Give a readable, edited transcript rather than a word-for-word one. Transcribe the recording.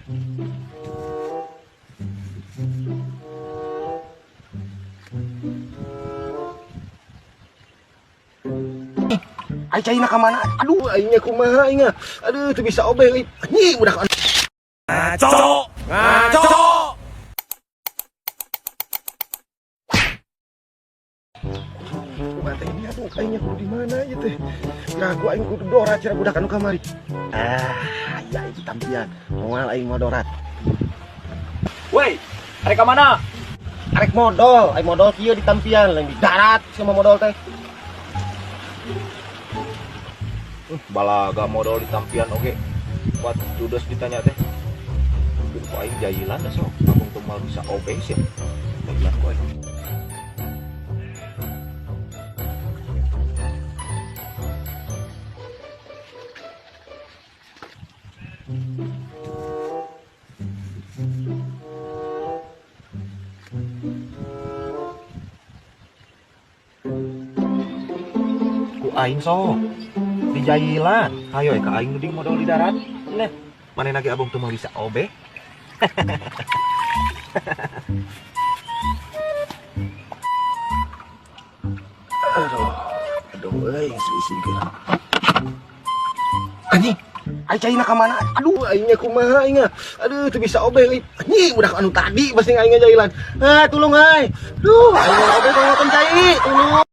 Ay, cai na ka mana? Aduh, aing nya kumaha aing? Aduh, teu bisa obeh euy. Anjing budak. Ngaco, ngaco. Kumaha teh ini, aduh, aing nya kudu di mana ieu teh? Kira aku aing kudu dorat cenah budak anu kamari. Ah, ya itu tampian. Moal aing mau dorat. Woi, arek ka mana? Arek modol, aing modol kieu di tampian, lain di darat sama modol teh. Balaga modol di tampian oge. Buat judes ditanya teh. Kudu ku aing jailan dah sok. Abang teu moal bisa obeh sih. Jailan ku aing. Ku aing sok di jailan. Ayo ka aing mending modol di darat. Nah, mana lagi abang tuh mau bisa obeh. Aduh, aduh, euy, geus. Anjing, ai cai na ka mana? Aduh, aing nya kumaha aing? Aduh, teu bisa obeh euy. Anjing, budak anu tadi pasti aing ngajailan. Ah, tulung ai. Duh, aing obeh tolong cai, tulung.